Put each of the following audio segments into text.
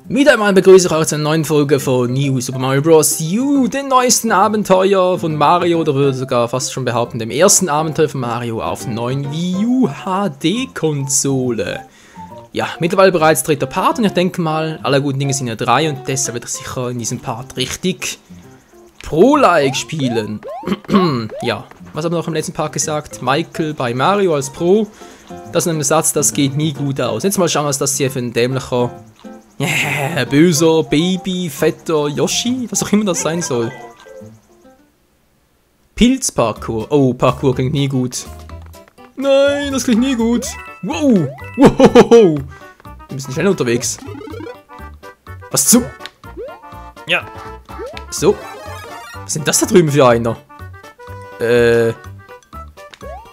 Wieder einmal begrüße ich euch zu einer neuen Folge von New Super Mario Bros. U, dem neuesten Abenteuer von Mario, oder würde sogar fast schon behaupten, dem ersten Abenteuer von Mario auf der neuen Wii U HD-Konsole. Ja, mittlerweile bereits dritter Part und ich denke mal, alle guten Dinge sind ja 3 und deshalb werde ich sicher in diesem Part richtig Pro-like spielen. Ja, was haben wir noch im letzten Part gesagt? Michael bei Mario als Pro. Das ist ein Satz, das geht nie gut aus. Jetzt mal schauen, was das hier für ein dämlicher, böser Baby, fetter Yoshi, was auch immer das sein soll. Pilzparkour. Oh, Parkour klingt nie gut. Nein, das klingt nie gut. Wow, wow. Wir sind schnell unterwegs. Was zu? Ja. So. Was sind das da drüben für einer?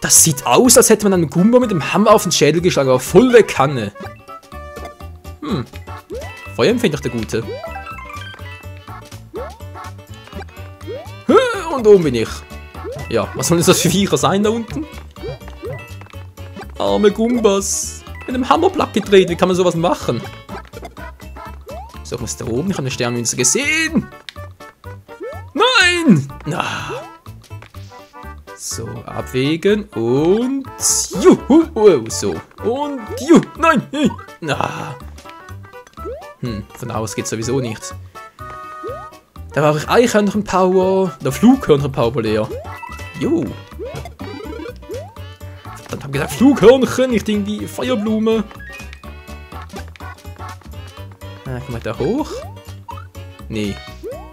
Das sieht aus, als hätte man einen Goomba mit dem Hammer auf den Schädel geschlagen, aber volle Kanne. Feuerempfänger, der Gute. Und oben bin ich. Ja, was sollen das für Viecher sein da unten? Arme Goombas. Mit einem Hammer platt gedreht, wie kann man sowas machen? So, ich muss da oben, ich habe eine Sternmünze gesehen. Nein! So, abwägen und... Juhu! So. Und... Juhu! Nein! Von aus geht's sowieso nicht. Da brauche ich Eichhörnchen-Power. Der Flughörnchen-Power leer. Jo. Verdammt, hab gesagt Flughörnchen, nicht irgendwie Feuerblume. Komm mal da hoch. Nee.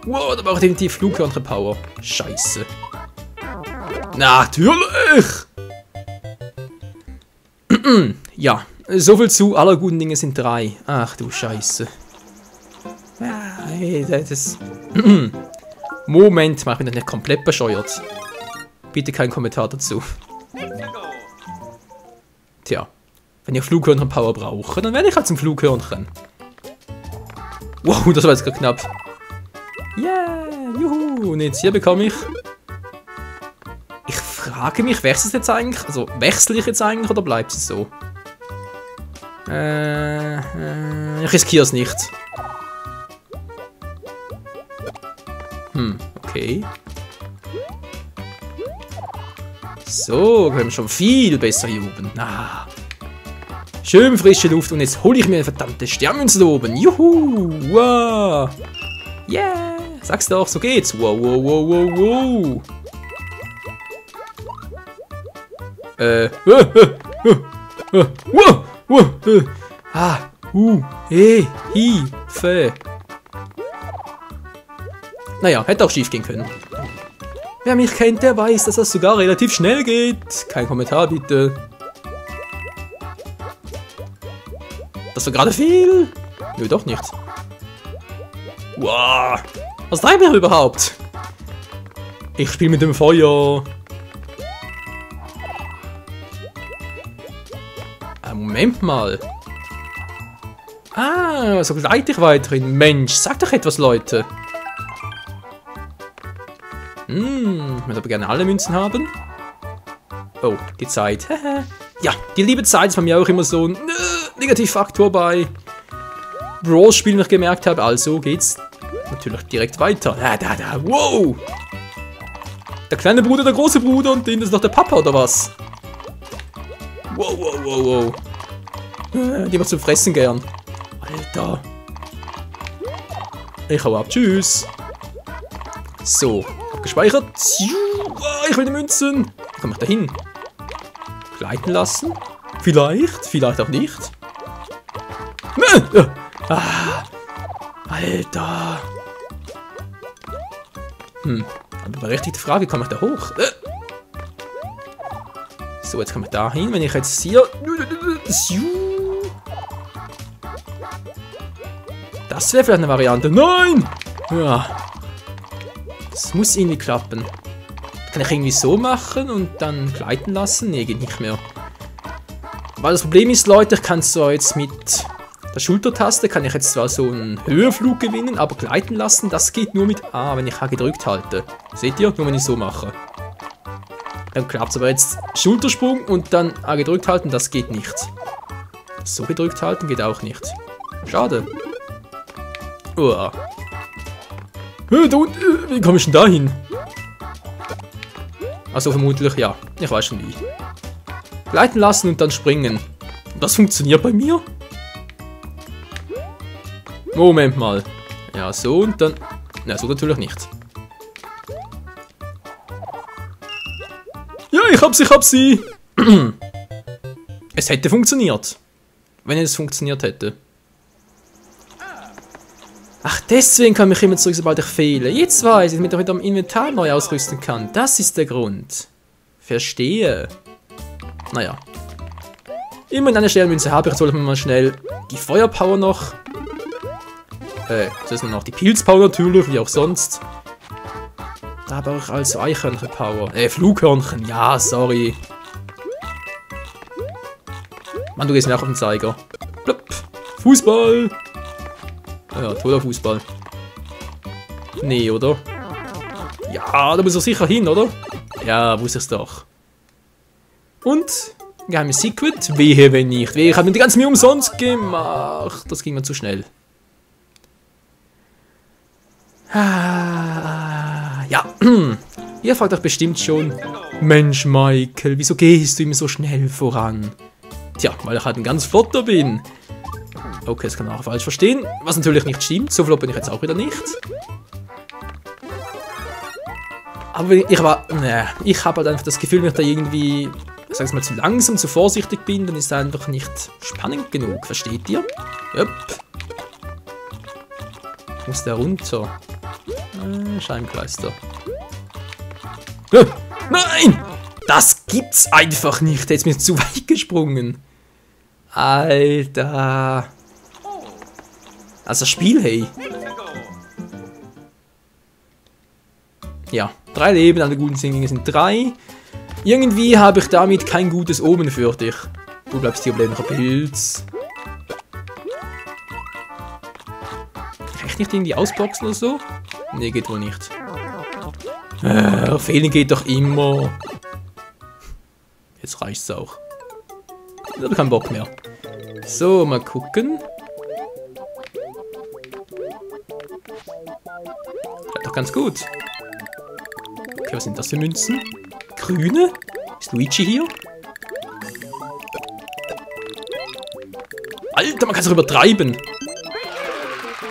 Wow, da brauche ich definitiv Flughörnchen-Power. Scheiße. Natürlich! Ja, soviel zu, aller guten Dinge sind 3. Ach du Scheiße. Das... Moment mal, ich bin doch nicht komplett bescheuert. Bitte kein Kommentar dazu. Tja, wenn ich Flughörnchen-Power brauche, dann werde ich halt zum Flughörnchen. Wow, das war jetzt gerade knapp. Yeah, juhu. Und jetzt hier bekomme ich... Ich frage mich, wechselt es jetzt eigentlich? Also, wechsle ich jetzt eigentlich oder bleibt es so? Ich riskiere es nicht. Okay. So, wir haben schon viel besser hier oben. Schön frische Luft und jetzt hole ich mir eine verdammte Sternmünze da oben. Juhu! Wow! Yeah! Sag's doch, so geht's. Wow, wow, wow, wow, wow! Hilfe! Naja, hätte auch schief gehen können. Wer mich kennt, der weiß, dass das sogar relativ schnell geht. Kein Kommentar, bitte. Das war gerade viel. Nö, doch nicht. Wow. Was treibt ihr überhaupt? Ich spiele mit dem Feuer. Moment mal. So gleite ich weiterhin. Mensch, sag doch etwas, Leute. Ich würde aber gerne alle Münzen haben. Oh, die Zeit. Ja, die liebe Zeit ist bei mir auch immer so ein Negativfaktor bei Brawl-Spielen, wie ich gemerkt habe. Also geht's natürlich direkt weiter. Wow! Der kleine Bruder, der große Bruder und den ist noch der Papa, oder was? Wow, wow, wow, wow. Die macht zum Fressen gern. Alter. Ich hau ab. Tschüss. So. Gespeichert. Ich will die Münzen. Wie komme ich da hin? Gleiten lassen? Vielleicht. Vielleicht auch nicht. Alter. Aber berechtigte Frage. Komme ich da hoch? So, jetzt komme ich da hin. Wenn ich jetzt hier... Das wäre vielleicht eine Variante. Nein! Das muss irgendwie klappen. Kann ich irgendwie so machen und dann gleiten lassen? Nee, geht nicht mehr. Weil das Problem ist, Leute, ich kann so jetzt mit der Schultertaste, kann ich jetzt zwar so einen Höhenflug gewinnen, aber gleiten lassen, das geht nur mit A, wenn ich A gedrückt halte. Seht ihr? Nur wenn ich so mache. Dann klappt es, aber jetzt Schultersprung und dann A gedrückt halten, das geht nicht. So gedrückt halten geht auch nicht. Schade. Uah. Da unten, wie komme ich denn da hin? Also vermutlich, ja. Ich weiß schon wie. Gleiten lassen und dann springen. Das funktioniert bei mir? Moment mal. Ja, so und dann... Na, so natürlich nicht. Ja, ich hab sie! Es hätte funktioniert. Wenn es funktioniert hätte. Ach, deswegen kann ich immer zurück, sobald ich fehle. Jetzt weiß ich, damit ich mit dem Inventar neu ausrüsten kann. Das ist der Grund. Verstehe. Naja. Immer in einer Sternmünze habe ich, sollte man mal schnell die Feuerpower noch. Das ist noch die Pilzpower natürlich, wie auch sonst. Da brauche ich also Eichhörnchen-Power. Flughörnchen, ja, sorry. Mann, du gehst mir auch auf den Zeiger. Blöpp. Fußball! Ja, toller Fußball. Nee, oder? Ja, da muss er sicher hin, oder? Ja, wusste ich's doch. Und? Geheimes Secret? Wehe, wenn nicht. Wehe, ich habe mir die ganze Mühe umsonst gemacht. Das ging mir zu schnell. Ja. Ihr fragt euch bestimmt schon. Mensch, Michael, wieso gehst du immer so schnell voran? Tja, weil ich halt ein ganz flotter bin. Okay, das kann man auch falsch verstehen. Was natürlich nicht stimmt. So flott bin ich jetzt auch wieder nicht. Aber ich habe halt einfach das Gefühl, wenn ich da irgendwie, sag ich mal, zu langsam, zu vorsichtig bin, dann ist es einfach nicht spannend genug. Versteht ihr? Yep. Muss der runter? Scheibenkleister. Nein! Das gibt's einfach nicht. Jetzt bin ich zu weit gesprungen. Alter. Also das Spiel, hey. Ja, 3 Leben, alle guten Dinge sind 3. Irgendwie habe ich damit kein gutes Omen für dich. Du bleibst hier bleibender Pilz. Kann ich nicht irgendwie ausboxen oder so? Nee, geht wohl nicht. Fehlen geht doch immer. Jetzt reicht's auch. Ich habe keinen Bock mehr. So, mal gucken. Ja, doch ganz gut. Okay, was sind das für Münzen? Grüne? Ist Luigi hier? Alter, man kann es doch übertreiben.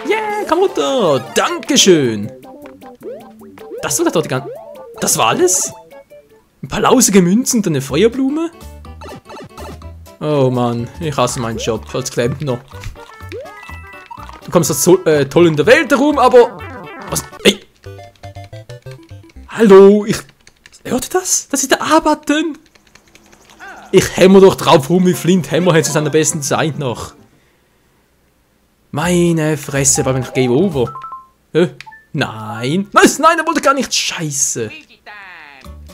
Yeah, komm runter. Dankeschön. Das war doch die ganze... Das war alles? Ein paar lausige Münzen und eine Feuerblume? Oh Mann, ich hasse meinen Job als Klempner. Du kommst so toll in der Welt herum, aber... Was? Ey! Hallo, hört ihr das? Das ist der A-Button! Ich hämmer doch drauf rum wie Flint Hammerhead zu seiner besten Zeit noch. Meine Fresse, war ich Game Over. Nein! Nein, er wollte gar nicht. Scheiße!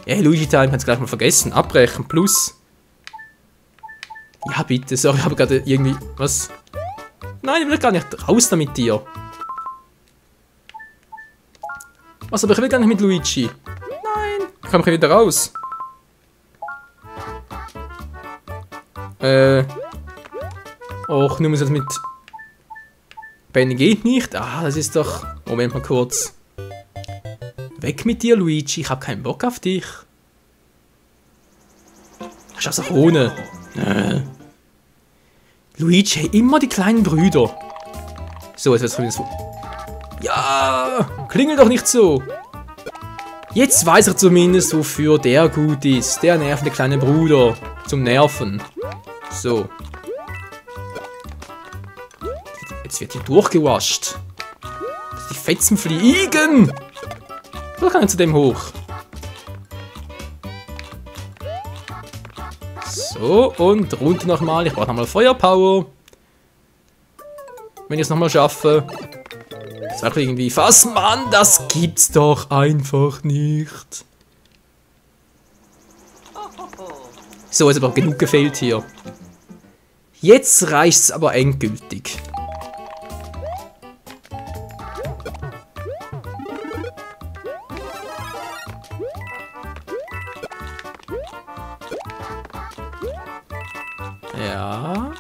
Ja, Luigi Time, kannst du gleich mal vergessen. Abbrechen, plus. Ja, bitte, sorry, ich habe gerade irgendwie... Was? Nein, ich will gar nicht raus da mit dir. Was, aber ich will gar nicht mit Luigi. Nein, ich komme wieder raus. Och, nur muss ich das mit... Benny geht nicht. Ah, das ist doch... Moment mal kurz. Weg mit dir, Luigi. Ich habe keinen Bock auf dich. Ich schaff's auch ohne. Luigi, immer die kleinen Brüder. So, jetzt wird's von mir so. Ja, klingel doch nicht so. Jetzt weiß er zumindest, wofür der gut ist. Der nervende kleine Bruder. Zum Nerven. So. Jetzt wird hier durchgewascht. Die Fetzen fliegen. Oder kann ich zu dem hoch? So, und runter nochmal. Ich brauche nochmal Feuerpower. Wenn ich es nochmal schaffe. Das war irgendwie fast. Mann, das gibt's doch einfach nicht. So, ist aber genug gefehlt hier. Jetzt reicht's aber endgültig. Ja.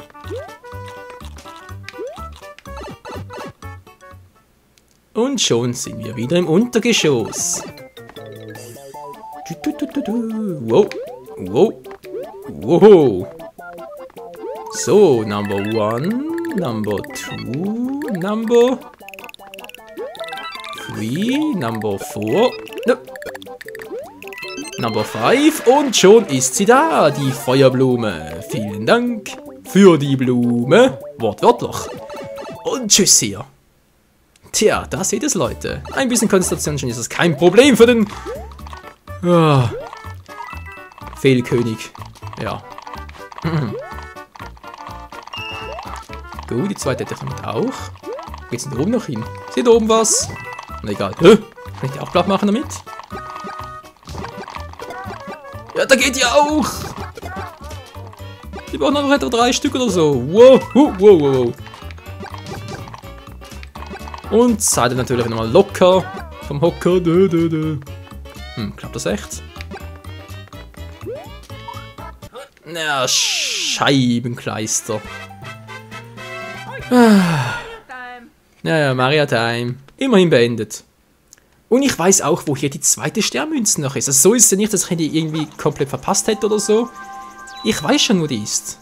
Und schon sind wir wieder im Untergeschoss. Wow. Wow. Wow. So, Number 1, Number 2, Number 3, Number 4, no. Number 5 und schon ist sie da, die Feuerblume. Vielen Dank für die Blume. Wortwörtlich. Und tschüss hier. Tja, da seht es, Leute. Ein bisschen Konzentration ist das kein Problem für den Fehlkönig. Ja. Gut, die zweite hätte ich damit auch. Wo geht's denn da oben noch hin? Seht da oben was? Na egal. Kann ich die auch platt machen damit? Ja, da geht die auch! Die brauchen noch etwa 3 Stück oder so. Wow, wow, wow, wow. Und seid ihr natürlich nochmal locker vom Hocker. Klappt das echt? Na, Scheibenkleister. Ja, Maria Time. Immerhin beendet. Und ich weiß auch, wo hier die zweite Sternmünze noch ist. Also so ist es ja nicht, dass ich die irgendwie komplett verpasst hätte oder so. Ich weiß schon, wo die ist.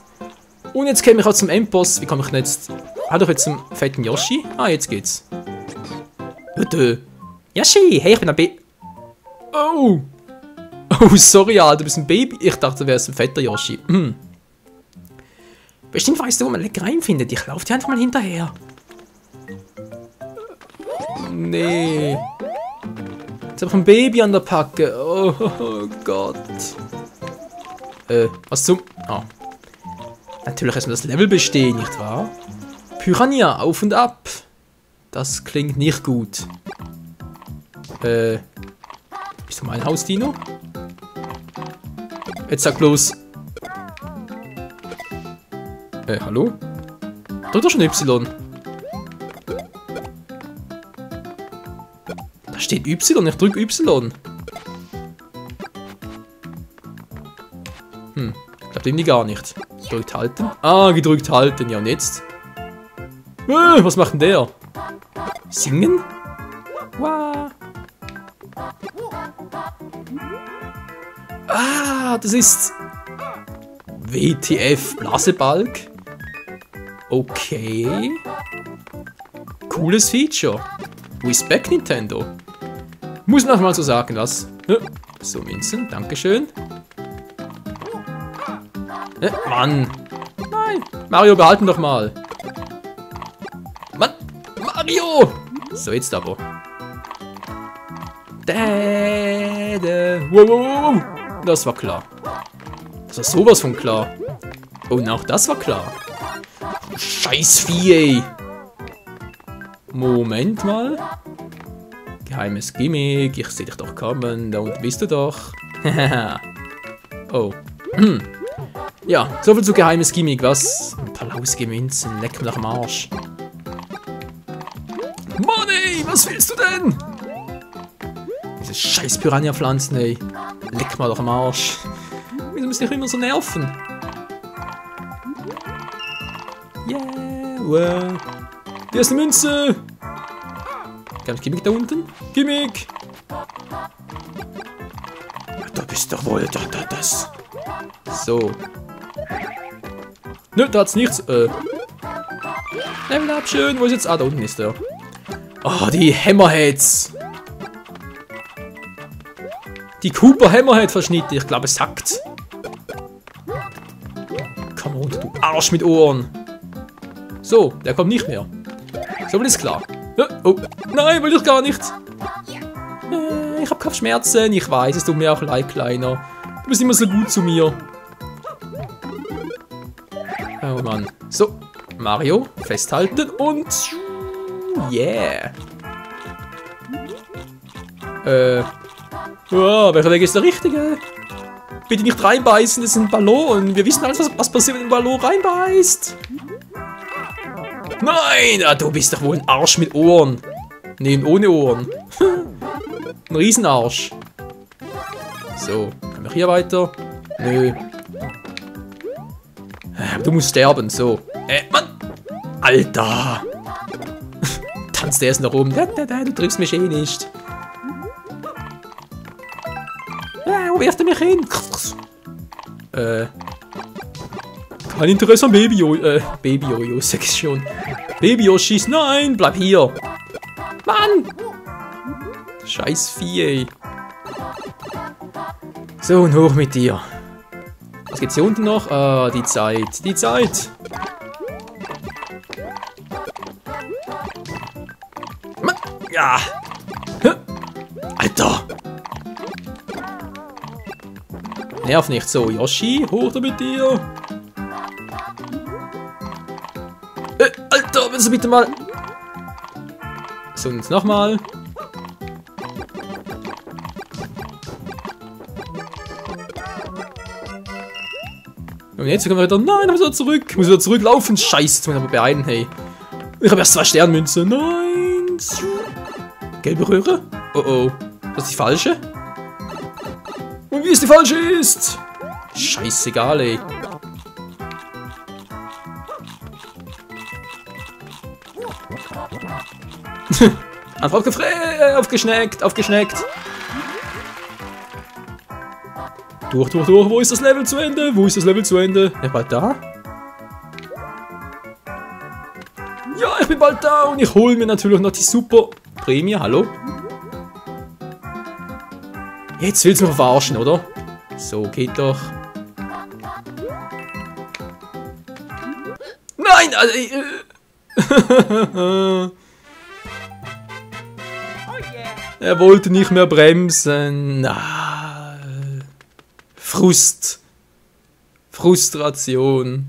Und jetzt käme ich auch zum Endboss. Wie komme ich denn jetzt? Doch jetzt zum fetten Yoshi. Ah, jetzt geht's. Yoshi, hey, ich bin ein Baby. Oh. Oh, sorry, Alter, du bist ein Baby. Ich dachte, du wärst ein fetter Yoshi. Bestimmt weißt du, wo man Leckereien findet. Ich laufe dir einfach mal hinterher. Nee. Jetzt habe ich ein Baby an der Packe. Oh Gott. Was zum... Ah. Natürlich erstmal das Level bestehen, nicht wahr? Piranha, auf und ab. Das klingt nicht gut. Ist das mein Haus, Dino? Jetzt sag bloß... hallo? Drück doch schon Y. Da steht Y, ich drück Y. Klappt irgendwie gar nicht. Gedrückt halten. Ah, gedrückt halten. Ja, und jetzt? Was macht denn der? Singen? Wow. Ah, das ist... WTF Blasebalg. Okay. Cooles Feature. Respect Nintendo. Muss man auch mal so sagen, was? So, Münzen, dankeschön. Mann. Nein. Mario, behalten doch mal. Mann. Mario. So, jetzt aber. Wow. Das war klar. Das war sowas von klar. Und auch das war klar. Scheiß Vieh, ey. Moment mal. Geheimes Gimmick. Ich sehe dich doch kommen. Da unten bist du doch. Oh. Ja, soviel zu geheimes Gimmick. Was? Ein paar lausige Münzen. Leck mir nach dem Arsch. Mann, ey, was willst du denn? Diese scheiß Piranha-Pflanzen, ey. Leck mal doch am Arsch. Wieso müsst ihr immer so nerven? Yeah, wow. Hier ist eine Münze. Gab es Gimmick da unten? Gimmick! Da bist doch wohl das. So. Nö, da hat's nichts. Level up, schön. Wo ist jetzt? Ah, da unten ist der. Oh, die Hammerheads. Die Cooper Hammerhead Verschnitte. Ich glaube, es hackt. Komm runter, du Arsch mit Ohren. So, der kommt nicht mehr. So, ist klar. Oh, nein, will ich gar nicht. Ich hab Kopfschmerzen. Ich weiß, es tut mir auch leid, Kleiner. Du bist immer so gut zu mir. Oh Mann. So, Mario, festhalten und... Yeah. Oh, welcher Weg ist der richtige? Bitte nicht reinbeißen, das ist ein Ballon. Wir wissen alles, was passiert, wenn ein Ballon reinbeißt. Nein, du bist doch wohl ein Arsch mit Ohren. Nee, ohne Ohren. Ein Riesenarsch. So, können wir hier weiter? Nö. Du musst sterben, so. Mann! Alter! tanzt der erst noch rum. Du triffst mich eh nicht. Wo wirft er mich hin? Kein Interesse an Baby-Jojo, sag ich schon. Baby-Yoshis, nein, bleib hier. Mann! Scheiß Vieh, ey. So, und hoch mit dir. Was gibt's hier unten noch? Ah, die Zeit. Die Zeit. Ja. Alter. Nerv nicht so. Yoshi, hoch da mit dir. Alter, willst du bitte mal... So, und jetzt nochmal. Und jetzt können wir wieder... Nein, ich muss wieder zurück. Ich muss wieder zurücklaufen. Scheiße, jetzt muss ich aber beeilen, hey. Ich habe erst 2 Sternmünzen. Nein. Gelbe Röhre? Oh oh. Das ist die falsche? Und wie es die falsche ist? Scheißegal, ey. Einfach aufgeschneckt. Durch. Wo ist das Level zu Ende? Ja, bald da? Ja, ich bin bald da und ich hole mir natürlich noch die super Prämie. Hallo? Jetzt willst du mich verarschen, oder? So, geht doch. Nein! Er wollte nicht mehr bremsen. Frustration.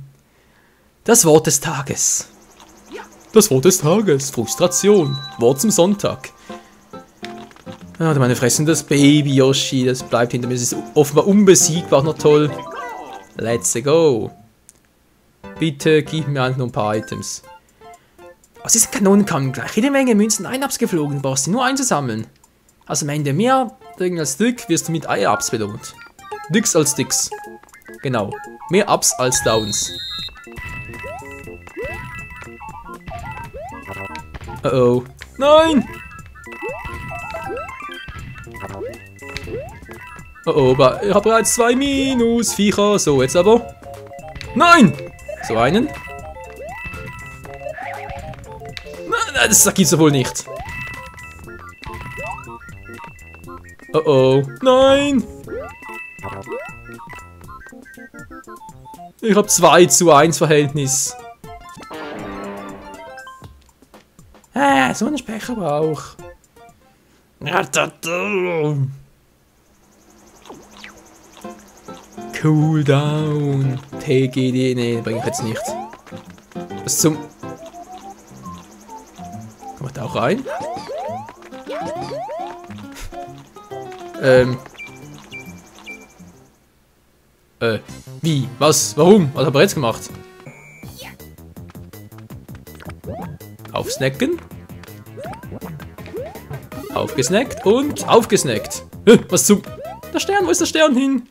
Das Wort des Tages. Frustration. Wort zum Sonntag. Ah, meine Fressen, das Baby Yoshi, das bleibt hinter mir. Es ist offenbar unbesiegbar, noch toll. Let's go. Bitte gib mir einfach nur ein paar Items. Aus diesen Kanonen kamen gleich jede Menge Münzen Ein-Ups geflogen. Du brauchst sie nur einzusammeln. Also am Ende mehr als Glück wirst du mit Ei-Ups belohnt. Dicks als Dicks. Genau. Mehr Ups als Downs. Oh. Nein! Oh, aber ich habe bereits 2 Minus-Viecher. So, jetzt aber. Nein! So einen. Nein, das gibt's ja wohl nicht. Oh. Nein! Ich habe 2:1 Verhältnis. So ein Specher aber auch. Cooldown. TGD, nee, bringe ich jetzt nicht. Was zum... Kommt da auch rein? Wie? Was? Warum? Was hat er jetzt gemacht? Aufsnacken. Aufgesnackt und aufgesnackt. Was zum... Der Stern, wo ist der Stern hin?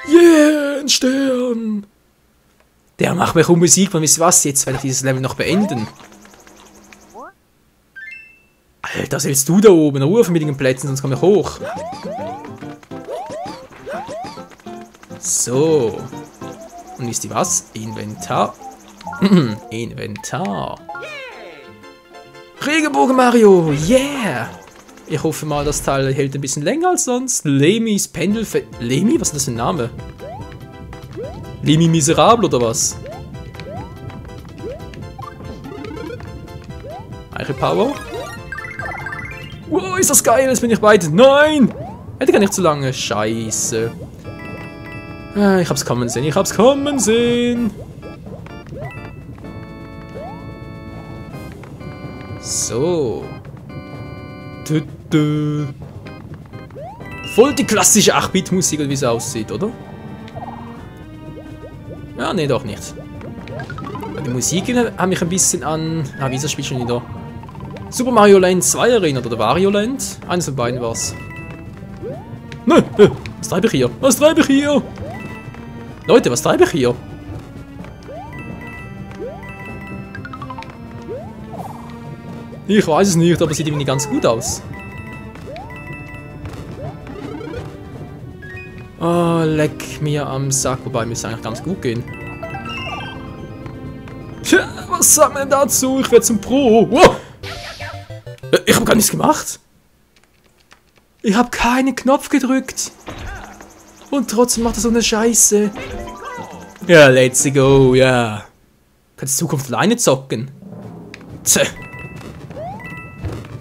Yeah, ein Stern. Der macht mich unbesiegbar. Wisst ihr was? Jetzt werde ich dieses Level noch beenden. Alter, was willst du da oben? Ruhe auf den Plätzen, sonst komme ich hoch. So. Und wisst ihr was? Inventar. Inventar. Regenbogen Mario, yeah! Ich hoffe mal, das Teil hält ein bisschen länger als sonst. Lemis Pendelfeld. Lemi? Was ist das für ein Name? Lemi Miserable oder was? Eiche-Power. Wow, ist das geil, jetzt bin ich weit. Nein! Hätte gar nicht zu lange. Scheiße. Ich hab's kommen sehen, So. Voll die klassische 8-Bit-Musik, wie sie aussieht, oder? Ja, nee, doch nicht. Die Musik hat mich ein bisschen an... Ah, wie ist das Spiel schon wieder? Super Mario Land 2 erinnert, oder Wario Land? Eines von beiden war's. Ne, was treibe ich hier? Leute, was treibe ich hier? Ich weiß es nicht, aber sieht irgendwie ganz gut aus. Oh, leck mir am Sack. Wobei, müsste eigentlich ganz gut gehen. Tja, was sagt man dazu? Ich werde zum Pro. Wow. Ich habe gar nichts gemacht. Ich habe keinen Knopf gedrückt. Und trotzdem macht er so eine Scheiße. Ja, let's go, ja. Kannst du in Zukunft alleine zocken? Tja.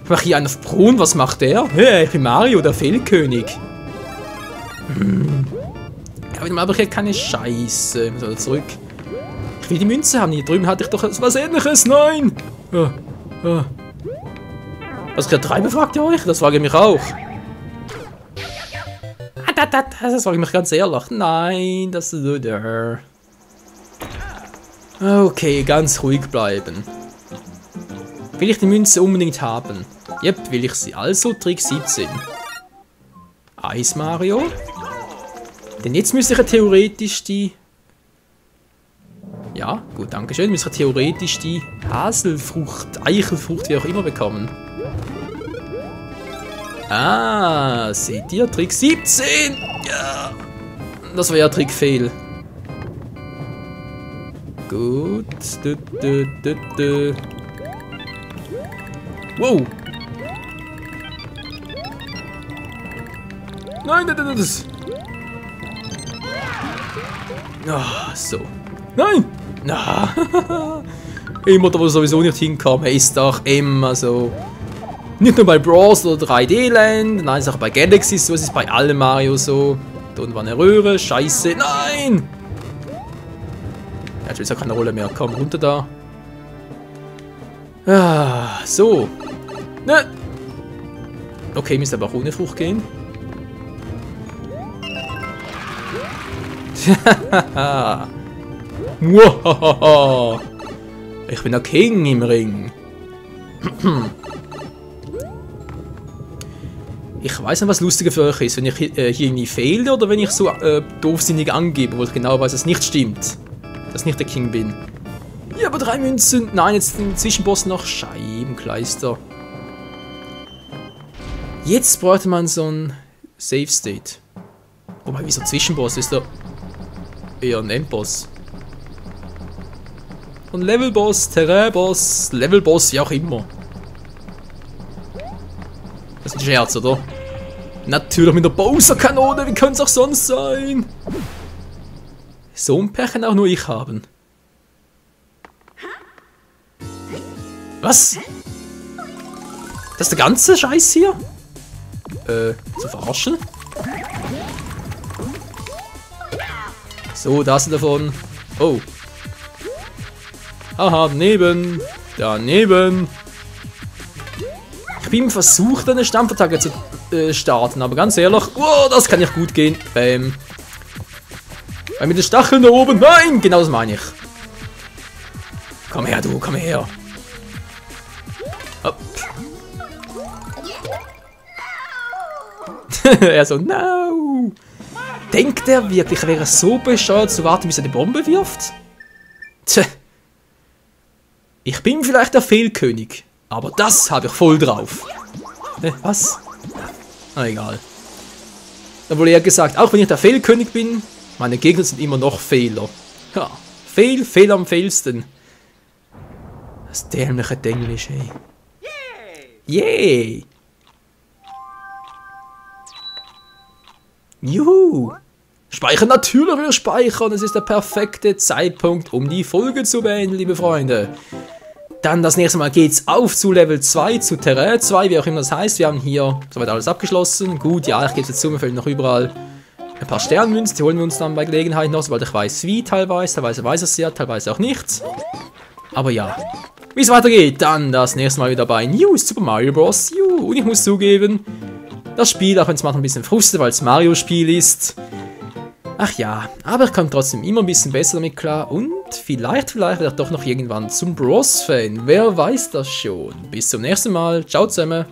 Ich mache hier einen auf Pro und was macht der? Ja, ich bin Mario, der Fehlkönig. Ja, aber ich hätte keine Scheiße. Ich muss wieder zurück. Ich will die Münze haben. Hier drüben hatte ich doch was Ähnliches. Nein! Was ich treibe, fragt ihr euch? Das frage ich mich auch. Das frage ich mich ganz ehrlich. Nein, das ist so der. Okay, ganz ruhig bleiben. Will ich die Münze unbedingt haben? Yep, will ich sie. Also Trick 17. Eis Mario. Denn jetzt müsste ich ja theoretisch die... Ja, gut, danke schön. Müsste ich theoretisch die Haselfrucht, Eichelfrucht, wie auch immer bekommen. Ah, seht ihr? Trick 17! Ja! Das war ja Trick Fehl. Gut. Wow! Nein, das. Ah, so. Nein! Na. Immer da, wo sowieso nicht hinkam, ist doch immer so. Nicht nur bei Bros. Oder 3D Land, nein, ist auch bei Galaxy so, es ist bei allen Mario so. Da unten war eine Röhre, scheiße, nein! Ja, jetzt ist ja keine Rolle mehr, komm, runter da. Ah, so. Ne. Okay, müsste aber auch ohne Frucht gehen. Ich bin der King im Ring. Ich weiß nicht, was lustiger für euch ist, wenn ich hier irgendwie fehle oder wenn ich so doofsinnig angebe, wo ich genau weiß, dass es nicht stimmt. Dass ich nicht der King bin. Ja, aber 3 Münzen. Nein, jetzt den Zwischenboss noch. Scheibenkleister. Jetzt bräuchte man so ein Safe State. Wobei, wieso Zwischenboss? Ist doch eher ein Endboss. Und Levelboss, Terrainboss, Levelboss, wie auch immer. Das ist ein Scherz, oder? Natürlich mit der Bowser-Kanone, wie könnte es auch sonst sein? So ein Pech kann auch nur ich haben. Was? Das ist der ganze Scheiß hier? Zu verarschen? So, das davon. Oh. Aha, daneben. Daneben. Ich bin versucht, eine Stampfattacke zu starten, aber ganz ehrlich, oh, das kann nicht gut gehen. Bam. Weil mit den Stacheln da oben. Nein, genau das meine ich. Komm her, du, komm her. Hopp. Er so, no. Denkt er wirklich, er wäre so bescheuert zu warten, bis er die Bombe wirft? Tja. Ich bin vielleicht der Fehlkönig, aber das habe ich voll drauf. Was? Na egal. Obwohl er gesagt, auch wenn ich der Fehlkönig bin, meine Gegner sind immer noch Fehler. Ja, Fehl am fehlsten. Das dämliche Englisch, ey. Yay! Juhu! Speichern, natürlich wir speichern. Es ist der perfekte Zeitpunkt, um die Folge zu beenden, liebe Freunde. Dann das nächste Mal geht's auf zu Level 2, zu Terrain 2, wie auch immer das heißt. Wir haben hier soweit alles abgeschlossen. Gut, ja, ich gebe es dazu, mir fehlen noch überall ein paar Sternmünzen. Die holen wir uns dann bei Gelegenheit noch, sobald ich weiß wie, teilweise weiß es ja, teilweise auch nicht. Aber ja, wie es weitergeht, dann das nächste Mal wieder bei New Super Mario Bros. U. Und ich muss zugeben, das Spiel, auch wenn es manchmal ein bisschen frustet, weil es Mario-Spiel ist. Ach ja, aber ich komme trotzdem immer ein bisschen besser damit klar und vielleicht werde ich doch noch irgendwann zum Bros-Fan. Wer weiß das schon. Bis zum nächsten Mal. Ciao zusammen.